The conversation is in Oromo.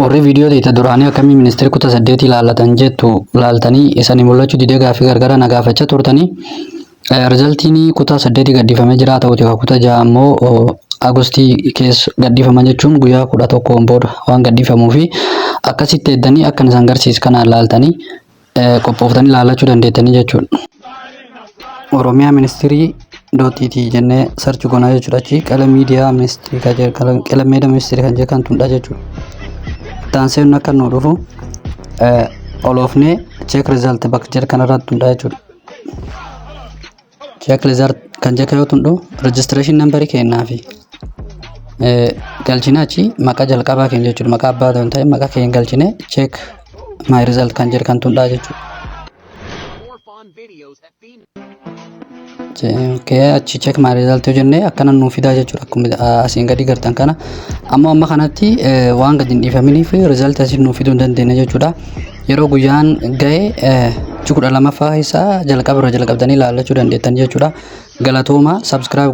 Warri viidiyoo ta'e duraanii akkamii ministeera kutaa 8 ilaallatan jettu laaltanii isanii mul'achuu didee gaaffii gargara na gaafachaa turtanii. Resultiin kutaa 8 gadhiifamee jira, ta'uti kutaa 6 ammoo Agostii keessa gadhiifama jechuun guyyaa 11 booda waan gadhiifamuu fi akkasitti eeddanii akkan isaan garsiis kanaan laaltanii qophooftanii ilaallachuu dandeettanii jechuudha. Oromiyaa ministry.et jennee search goonaa jechuudha. Achi qala miidiyaa ministry kan jedhu, qala meedaa ministry kan jedhu kan tundha jechuudha. Taanseen akka nu dhufu oloofnee check result bakka jedhu kanarratti tundha jechuudha. Check result kan jedhu yoo tundhu, registration number kennaa fi galchina achi maqaa jalqabaa keenya jechuudha. Maqaa abbaa ta'uu ta'e maqaa keenya galchine check my result kan jedhu kan tundhaa jechuudha. More fun videos at Phoenix. Okay, achi check my result yoo jenne akkana nuu fidaa jechuudha. Akkuma asiin gadi gartan kana ammoo amma kanatti waan gadi hin dhiifaminiif result asiin nuu fiduu hin dandeenye jechuudha. Yeroo guyyaan gahe 12ffaa isaa jalqaba irra jalqabdanii ilaallachuu dandeettan jechuudha. Galatooma, subscribe.